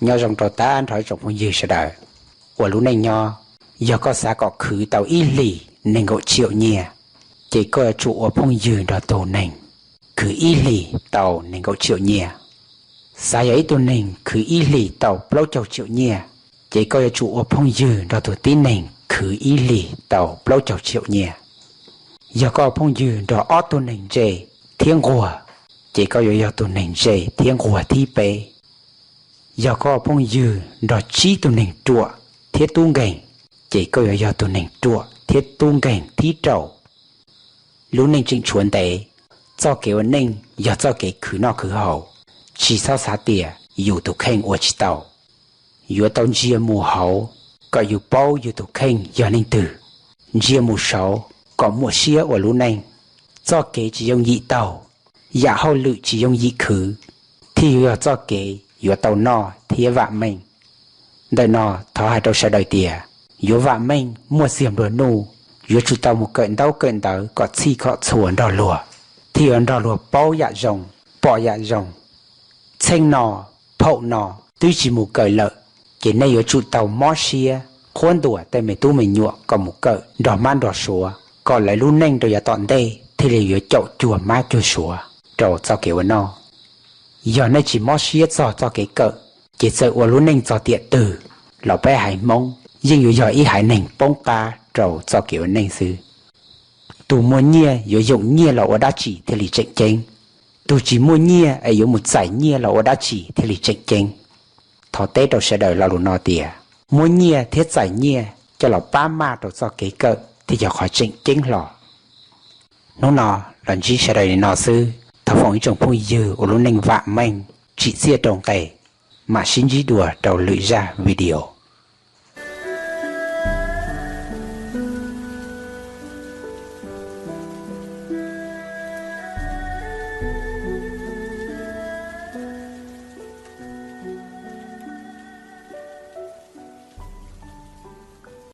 Nyob zoo rau tag nrho ib tsoom phooj ywg sawv daws. Ua lub neej nyob, yog koj xav kom khwv tau ib hlis nees nkaum tsiaum nyiaj, ces koj yuav tsum ua phooj ywg nrog tus neeg khwv ib hlis tau nees nkaum tsiaum nyiaj. Xav yog ib tug neeg khwv ib hlis tau plaub caug tsiaum nyiaj, ces koj yuav tsum ua phooj ywg nrog tus tib neeg khwv ib hlis tau plaub caug tsiaum nyiaj. Yog koj ua phooj ywg nrog ob tug neeg ntse thiab nquag, ces koj yuav yog tus neeg ntse thiab nquag thib peb. Yog koj ua phooj ywg nrog tsib tug neeg ruam thiab tub nkeeg, ces koj yuav yog tus neeg ruam thiab tub nkeeg thib rau. Lub neej tseem tshuav ntev, txoj kev ua neej yog txoj kev khwv noj khwv haus, tsis txhob xav tias yus tus kheej ua tsis tau. Yuav tau ntsia mus hauv kom yus paub yus tus kheej yog leej twg, ntsia mus saud kom muaj siab ua lub neej. Txoj kev tsis yooj yim taug, yam hauj lwm tsis yooj yim khwv, thiaj yuav yog txoj kev yuav tau noj thiab vam meej. Ntawm no thov hais rau sawv daws tias, yuav vam meej muaj xiag nplua nuj, yuav tsum tau mus kawm ntaub kawm ntawv kom txhij kom txhua nrog luag, thiaj yuav nrog luag paub yam zoo, pom yam zoo. Txheej no, phaum no twb tsis mus kawm lawm, ces nej yuav tsum tau mob siab qhuab ntuas tej me tub me nyuam kom mus kawm nrog mab nrog suav, kom lawv lub neej rau yav tom ntej thiaj li yuav caum cuag mab cuag suav rau txoj kev ua noj. Yog nej tsis mob siab txog txoj kev kawm, ces txawm ua lub neej txog tiam twg los peb haiv Hmoob yeej yuav yog ib haiv neeg poob qab rau txoj kev ua neej xwb. Tus muaj nyiaj yuav yoom nyiaj los ua dab tsi thiaj li tseem ceeb? Tus tsis muaj nyiaj es yuav mus txais nyiaj los ua dab tsi thiaj li tseem ceeb? Thov teb rau sawv daws lo lus no tias, muab nyiaj thiab txais nyiaj coj los pab maj rau txoj kev kawm thiaj yog qhov tseem ceeb hlo. Hnub no los ntsib sawv daws li no xwb, thov foom ib tsoom phooj ywg ua lub neej vam meej, tsim txiaj rau nqe, mam sib ntsib dua rau lwm zaj video.